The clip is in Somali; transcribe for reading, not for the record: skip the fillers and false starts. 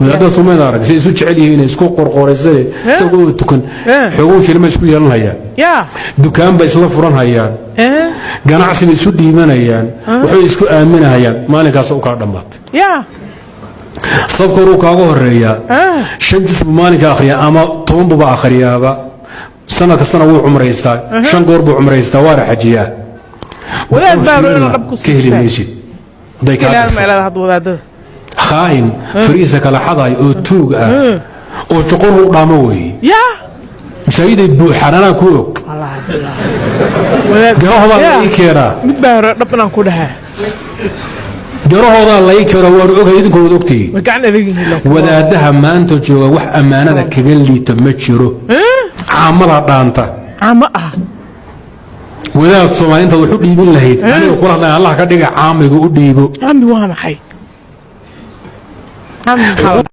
Wadaadada Soomaalida arag say isu jecel yihiin, inay isku qorqoraysane, isagoo tukan xogow shilma isku yeelanhayaan, dukaan bay isla furanhayaan, ganacsi bay isu dhiibanayaan, waxbay isku aaminahayaan. Maalinkaas u kala dhammaatay. Safka horuu kaaga horeeyaa, 5 jus buu maalinka akhriyaa ama 10 buuba akhriyaaba. Sanad kastana wuu cumraystaa, 5 goor buu cumraystaa, waana xajiyaa. Wadaad baa inuu dhab ku ka heli siistaa. Maysid hadday kaa Iska ilaali gasho. Meelada hadda wadaadada. Khaa'in fariisa kala xaday oo tuug ah oo joqoru u dhaamo weeye. Masaajiday buuxaan, anaa ku og. Wallaahi bilaahi. Wadaad Garahoodaa la ii keenaa. Mid baa hore dhab inaan ku dhahaa. Garahoodaa la ii keenaa, waanu ogahay, idinkoo wad ogtihiin. Way gacan adag yihiin laakiin. Wadaadaha maanta jooga wax ammaanada kaga liita ma jiro, caamada dhaanta. Caamo ah. Wadaad Soomaali intaad wax u dhiibin lahayd, aniga kula hadlaya, Allah ka dhiga caamiga u dhiibo. Caami waa maxay? Caami maxaa la